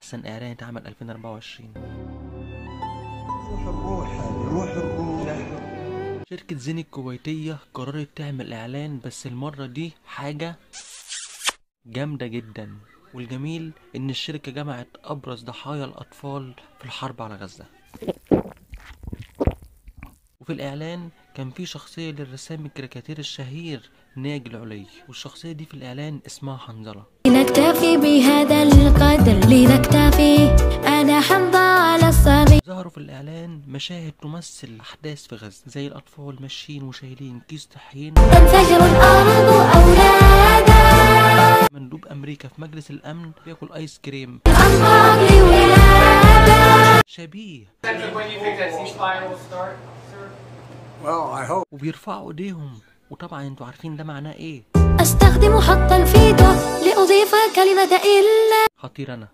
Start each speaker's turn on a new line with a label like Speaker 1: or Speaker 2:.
Speaker 1: أحسن إعلان اتعمل 2024.
Speaker 2: روح الروح روح الروح.
Speaker 1: شركة زين الكويتية قررت تعمل إعلان، بس المرة دي حاجة جامدة جدا. والجميل إن الشركة جمعت أبرز ضحايا الأطفال في الحرب على غزة. وفي الإعلان كان في شخصية للرسام الكاريكاتير الشهير ناجي العلي، والشخصية دي في الإعلان اسمها حنظلة.
Speaker 3: لنكتفي بهذا القدر، لنكتفي، أنا حنظلة الصبي.
Speaker 1: ظهروا في الإعلان مشاهد تمثل أحداث في غزة، زي الأطفال ماشيين وشايلين كيس طحين.
Speaker 3: تنفجر الأرض أولادا.
Speaker 1: مندوب أمريكا في مجلس الأمن بياكل آيس كريم.
Speaker 3: الأنهار لولادا.
Speaker 1: شبيه.
Speaker 2: Well, I hope.
Speaker 1: وبيرفعوا ايديهم، وطبعا انتوا عارفين ده معناه ايه.
Speaker 3: استخدم حق الفيتو لأضيف كلمة إلا.
Speaker 1: خطير انا.